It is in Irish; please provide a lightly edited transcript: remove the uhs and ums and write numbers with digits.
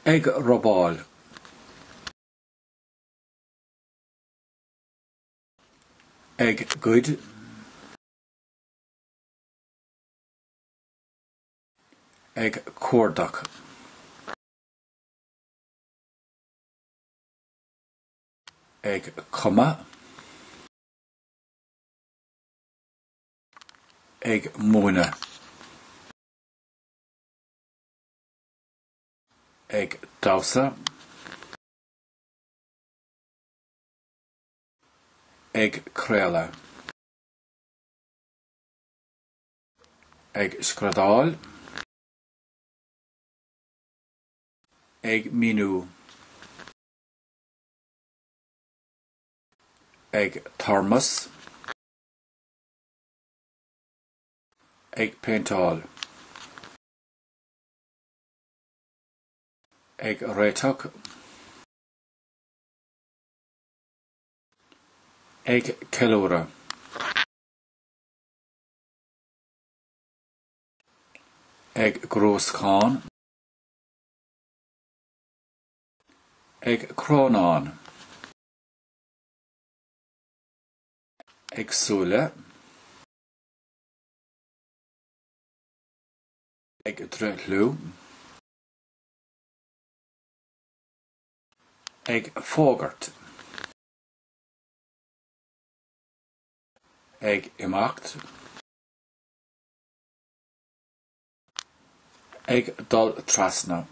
Ag robáil. Ag goid. Ag cuardach. Ag cumadh. Ag múineadh. Ag damhsa. Ag craoladh. Ag screadaíl. Ag míniú. Ag tormas. Ag péinteáil. Ag réiteach. Ag ceiliúradh. Ag grúscán. Ag crónán. Ag súile. Ag drithliú. Ag fógairt. Ag imeacht. Ag dul trasna.